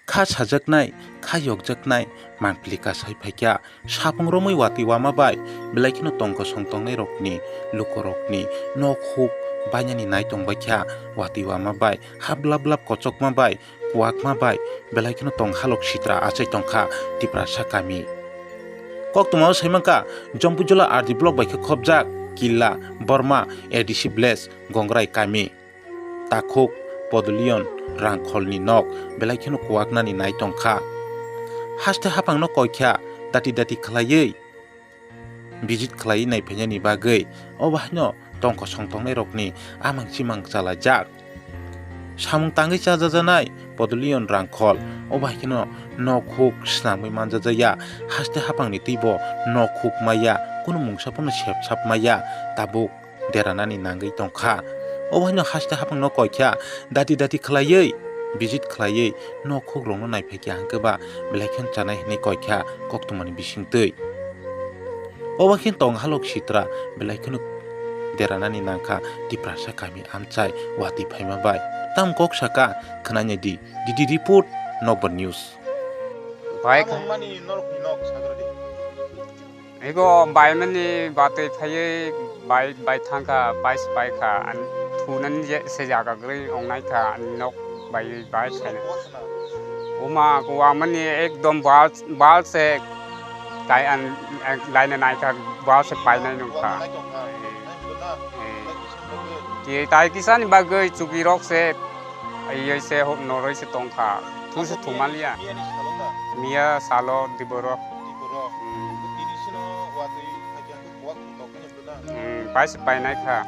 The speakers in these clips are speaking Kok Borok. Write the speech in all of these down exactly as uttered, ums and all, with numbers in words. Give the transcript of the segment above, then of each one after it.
Kha sajaknai, kha yokjaknai, mangpili kasai phaikha, sapung romwi watwi wama bai, belai kheno tongkosong tongnairokni, lukurokni, nok huk bainani naitong baikha, watwi wama bai, ha blap blap kochokma bai, kuwakma bai, belai kheno tong halok sitra achai tongkha Tiprasa kami. Koktwmao saimankha, Jompuijala R D block bai khe khopjak, Killa, Borma, A D C village, Gongrai kami. Takhuk, Podolion, Rangkholni nok, belai kheno kuwaknani nai tongkha. Haste haphangno koikha, dati dati khlaiwi, visit khlaiwi naiphainani bagwi, obo haino tongkosong tongnairokni amang chimang chalaijak. Samung tangwi chajajanai Podolion Rangkhol, obo hai kheno nok huk snamwi manjajaya, haste haphangni twibo nok huk maya, kunu mungsa phano sepsap maya, tabuk deranani nangwi tongkha. Obo haino haste haphangno koikha, dati dati khlaiwi, visit khlaiwi, nok huk rokno naiphaikha hwnkhe ba belai kheno chanai hwnwi koikha koktwmani bisingtwi. Obo khe tong halok sitra belai kheno deranani nangkha Tiprasa kami amchai watwi phaima bai. Tam kok saka khwnanya di, D D report, Nokbar News. Bai kha- Tamo mani norokni nok sagra di. Ego bai mani batwi phaiwi bai, bai thangkha, bai se pai kha, ani thunani je se jaga kwrwi ongnaikha, ani nok bai, bai khaina. Uma kuwa mani ekdom bal, bal se kai an, an laina naikha, bal se painai nungkha. Ti tai kisani bagwi chukirok se, iyoi se ho-, noroi se tongkha. Thu se thumalia. Miya salo diboro. Hmm. Hmm, pai se painai kha.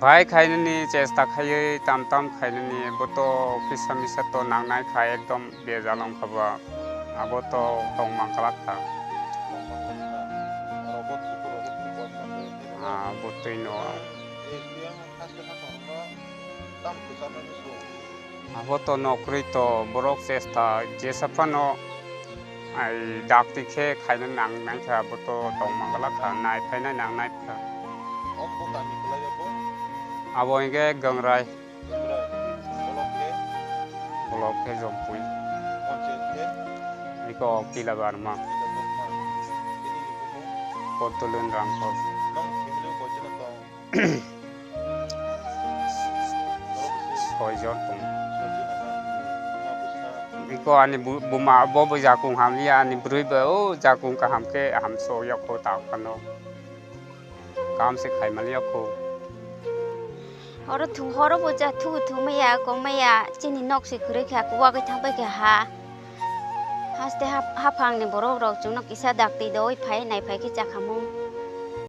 Bai khainani chesta khaiwi tam tam khainani bo to kisa misa to nangnai kha ekdom bejal wngkha bo. Abo to tong mangkhlak kha. Ah, bo twi no. Abo to nokrwi to borok chesta jesa phano ai dakti khe khaina nang nang kha abo to tong mangla kha nai phaina nang nai kha. Abo hingke Gangrai. Block khe Jompui. Iko Kila Barma. Kotulun Rangkhol. Soi jon tong. Iko ani bu-, buma bo bo jakung hamya ani bwrwi bo o jakung kaham khe hamso yokho ta phano. Kam se khai mali yokho. Oro thung horo bo ja thu thu maya kong maya chini nok se kwrwi kha kuwagwi thang pai kha ha. Haste hap-, haphang ni borok rok chwngno kisa dak twi doi phai nai phai khe chakhamung.